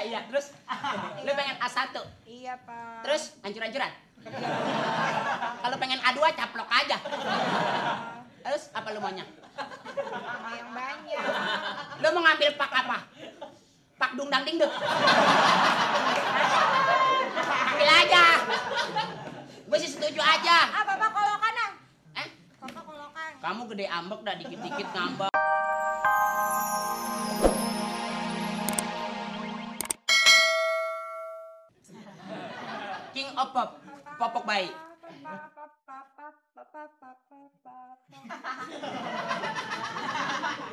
iya. Terus lu pengen A1? Iya, Pak. Terus hancur-hancuran? Kalau pengen A2 caplok aja. Terus apa lu maunya? Yang banyak. Lu mau ngambil pak apa? Pak dungdang dingdut. Ambil aja. Gue sih setuju aja. Ah, Bapak kolokan ah. Bapak kolokan. Kamu gede ambek dah, dikit-dikit ngambek. King of Pop, Popok baik.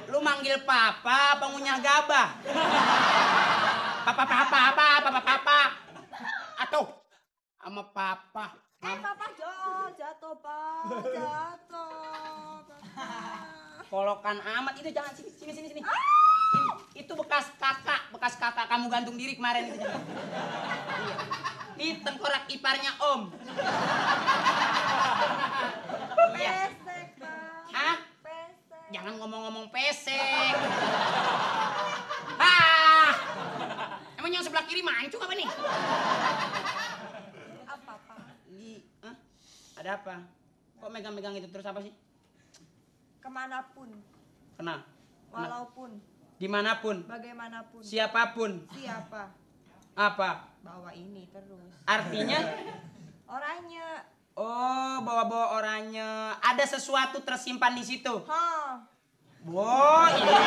Lu manggil papa apa ngunyah gabah? Papa. Atau sama papa. Papa jatuh, Pak. Jatuh. Kolokan amat itu, jangan sini. Itu bekas kakak kamu gantung diri kemarin itu. Iya. Ini tengkorak iparnya Om. Iya. Pesek, Pak. Hah? Pesek. Jangan ngomong-ngomong pesek. Emang yang sebelah kiri mancung apa nih? Apa, Pak? Ada apa? Kok megang-megang itu terus apa sih? Kemanapun. Kena? Walaupun. Dimanapun? Bagaimanapun. Siapapun? Siapa? Apa? Bawa ini terus. Artinya? Oranye. Oh, bawa-bawa oranye. Ada sesuatu tersimpan di situ? Hah. Wow, iya.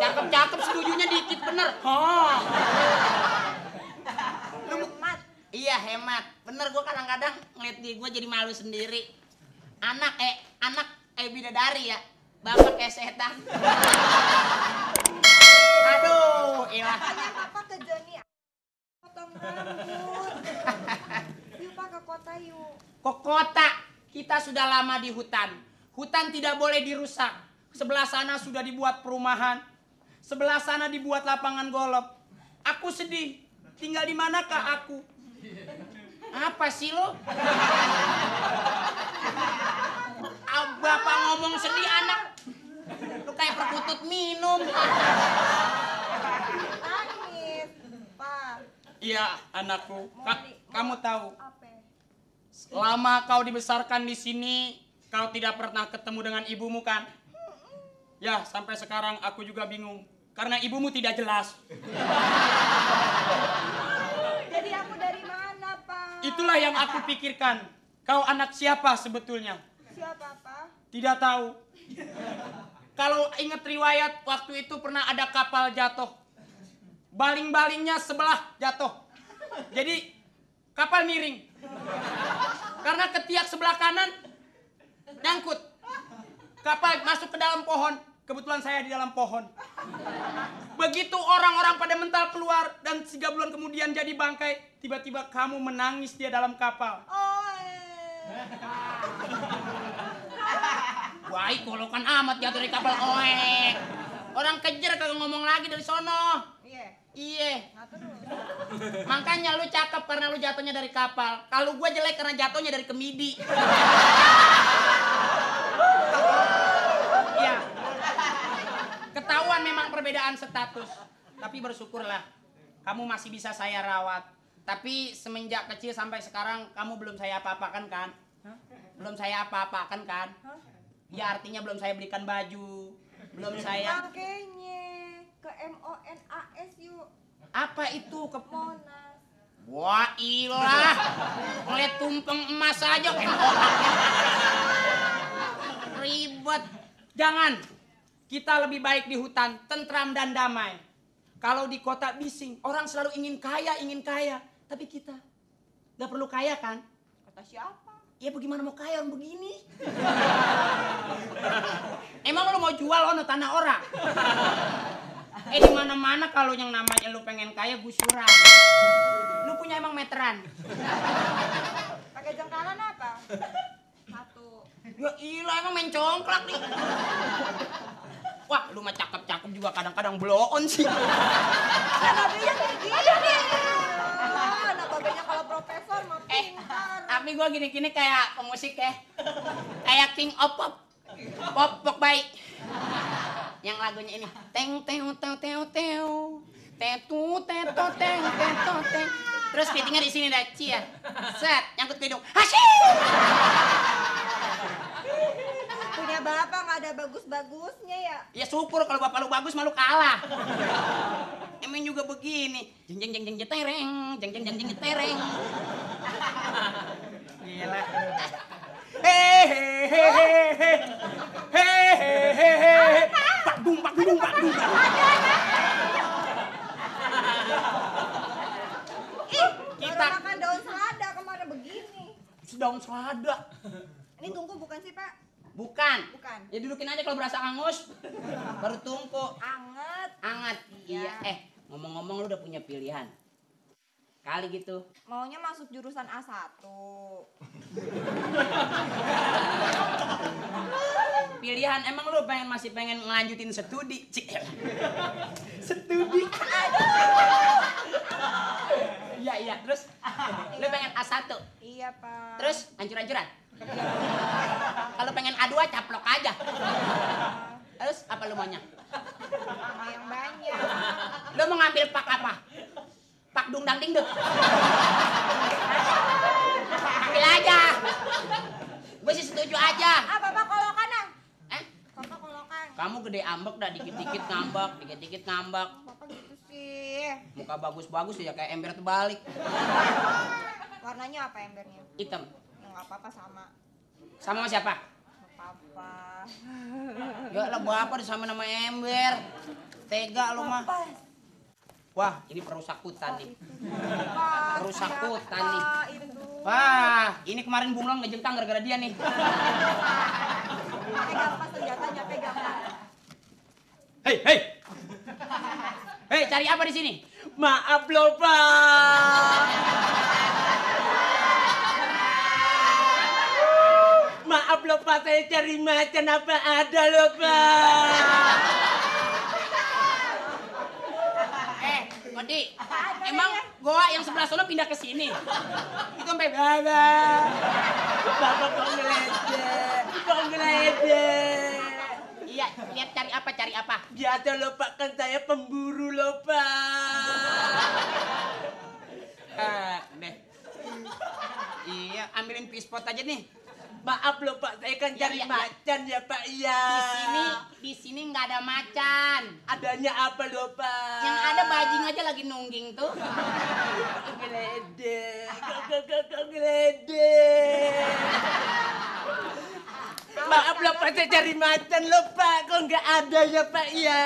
Cakep, setujunya dikit bener. Hemat. Iya, hemat. Bener, gue kadang-kadang ngeliat di gue jadi malu sendiri. Anak bidadari ya. Bapak kayak setan. Aduh, ilah. Makanya Papa ke Joni potong rambut. Yuk, Pak, ke kota yuk. Kok kota? Kita sudah lama di hutan. Hutan tidak boleh dirusak. Sebelah sana sudah dibuat perumahan. Sebelah sana dibuat lapangan golf. Aku sedih. Tinggal di manakah aku? Apa sih lo? Bapak ngomong sedih, anak. Lu kayak perkutut minum. Nangis, Pak. Iya, anakku. Kamu tahu, Apa? lama kau dibesarkan di sini, kau tidak pernah ketemu dengan ibumu kan? Ya, sampai sekarang aku juga bingung. Karena ibumu tidak jelas. Jadi aku dari mana, Pak? Itulah yang aku pikirkan. Kau anak siapa sebetulnya? Siapa, Pak? Tidak tahu. Kalau ingat riwayat, waktu itu pernah ada kapal jatuh. Baling-balingnya sebelah jatuh. Jadi kapal miring. Karena ketiak sebelah kanan nyangkut. Kapal masuk ke dalam pohon. Kebetulan saya di dalam pohon. Begitu orang-orang pada mental keluar dan 3 bulan kemudian jadi bangkai, tiba-tiba kamu menangis dia dalam kapal. Wah, kolokan amat jatuh dari kapal. Oek. Orang kejar kagak ngomong lagi dari sono. Iya. Makanya lu cakep karena lu jatuhnya dari kapal. Kalau gua jelek karena jatuhnya dari kemidi. Iya. Ketahuan memang perbedaan status. Tapi bersyukurlah. Kamu masih bisa saya rawat. Tapi semenjak kecil sampai sekarang kamu belum saya apa-apakan kan? Belum saya apa-apakan kan? Ya artinya belum saya belikan baju. Belum saya... Makanya ke MONAS yuk. Apa itu? Ke Monas. Wah ilah. Ngeliat tumpeng emas aja. Ribet. Jangan. Kita lebih baik di hutan, tentram dan damai. Kalau di kota bising, orang selalu ingin kaya. Tapi kita nggak perlu kaya kan? Kata siapa? Ya bagaimana mau kaya orang begini? Emang lo mau jual ono tanah orang? Di mana-mana kalau yang namanya lu pengen kaya gusuran. Lu punya emang meteran? Pakai jengkalan apa? 1. Ya ilah emang main congklak nih. Wah, lu mah cakep-cakep juga kadang-kadang blow on sih. Anak babenya kayak gini. Anak babenya kalau profesor mah pintar. Tapi gua gini-gini kayak pemusik ya. Kayak King of Pop. Popok baik. Yang lagunya ini. Teng teu teu teu teu. Tetu teto teng teto teng. Terus kepitingnya di sini dah, cia. Set, nyangkut ke hidung. Hasyuu. Punya bapak nggak ada bagus-bagusnya ya? Ya syukur kalau bapak lu bagus malu kalah. Emang juga begini. Jeng jeng jeng jeng jetereng, jeng jeng jeng jeng jetereng. Gila. Hehehe. Hehehe. Pak dung pak dung pak dung. Ih, Kita baru makan daun selada kemana begini? daun selada. Ini tungku bukan sih Pak? Bukan. Bukan. Ya dudukin aja kalau berasa hangus. Baru tungku. Anget. Anget. Iya. Iya. Ngomong-ngomong lu udah punya pilihan. Kali gitu. Maunya masuk jurusan A1. Pilihan emang lu masih pengen ngelanjutin studi. Cik. Studi. Iya. Terus lu pengen A1. Iya Pak. Terus hancur-hancuran. Kalau pengen A2 caplok aja. Terus apa lu maunya? Sama yang banyak. Lu mau ngambil pak apa? Pak dungdang dingdut. Ambil aja. Gue sih setuju aja. Ah, Bapak kolokan ah. Bapak kolokan. Kamu gede ambek dah, dikit-dikit ngambek, dikit-dikit ngambek. Bapak gitu sih. Muka bagus-bagus ya kayak ember terbalik. Warnanya apa embernya? Hitam. Nggak apa-apa sama. Sama siapa? Nggak apa-apa. Ya lah bapak disamain nama ember. Tega lu mah. Bapak. Wah, ini perusak hutan nih. Pak, Perusak siapa hutan nih. itu? Wah, ini kemarin bunglon ngejengkang gara-gara dia nih. Pegang pas senjatanya, pegang. Hei. Hei, cari apa di sini? Maaf loh, Pak. Maaf loh, Pak. Saya cari macan apa ada loh, Pak. Kodi, emang goa yang sebelah sono pindah ke sini? Itu sampai Bapak kok ngeledek. Iya, lihat cari apa? Biasa loh Pak, kan saya pemburu loh Pak. Deh. Iya, ambilin pispot aja nih. Maaf loh Pak, saya kan cari macan ya Pak, iya. Di sini nggak ada macan. Adanya apa loh Pak? Yang ada bajing aja lagi nungging tuh. Geledek, kok geledek. Maaf loh Pak, saya cari macan loh Pak, kok nggak ada ya Pak ya.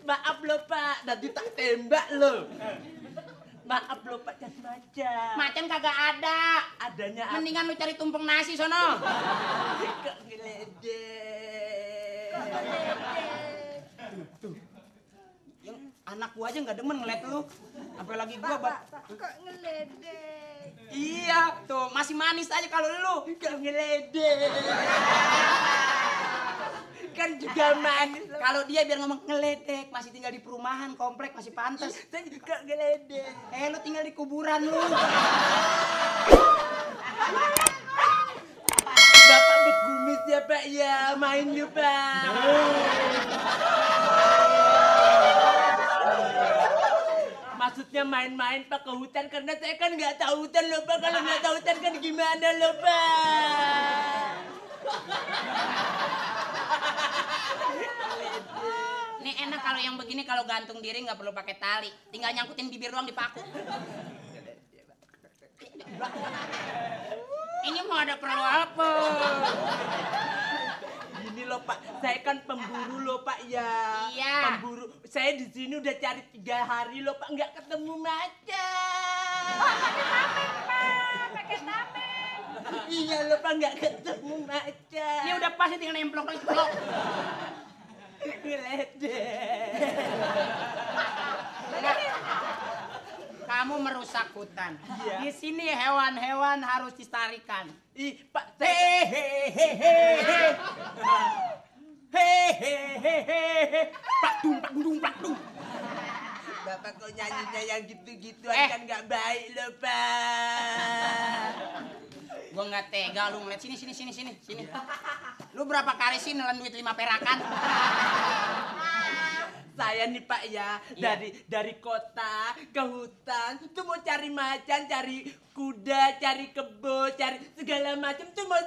Maaf loh Pak, nanti tak tembak loh. Maaf loh Pak, cari macan. Macan kagak ada. Adanya apa? Mendingan lu cari tumpeng nasi sono. Kok ngeledek. Tuh. Yang anak gua aja nggak demen ngeliat lu. Apalagi gua, Pak, kok ngeledek. Iya, tuh masih manis aja kalau lu. Kok ngeledek. Kan juga manis. Kalau dia biar ngomong ngeledek, masih tinggal di perumahan, komplek, masih pantas. Saya juga ngeledek. Lu tinggal di kuburan lu. Bapak berkumis ya Pak ya, main yuk Pak. Maksudnya main-main Pak ke hutan, karena saya kan nggak tahu hutan loh Pak. Kalau nggak tahu hutan kan gimana loh Pak. Ini enak kalau yang begini, kalau gantung diri nggak perlu pakai tali, tinggal nyangkutin bibir doang di paku. Ini mau ada perlu apa? Gini loh Pak, saya kan pemburu loh Pak ya. Iya. Pemburu. Saya di sini udah cari 3 hari loh Pak, nggak ketemu macan. Pakai tameng. Iya loh Pak, nggak ketemu macan. Ini udah pasti tinggal nemplok. Ngeledek. Kamu merusak hutan. Iya. Di sini hewan-hewan harus dilestarikan. Ih, Pak. Hehehe. Plakdung. Bapak kok nyanyinya yang gitu-gitu kan nggak baik loh, Pak. Gua nggak tega lu ngeliat sini. Lu berapa kali sih nelan duit 5 perakan? Saya nih Pak ya, dari kota ke hutan tuh mau cari macan, cari kuda, cari kebo, cari segala macam tuh mau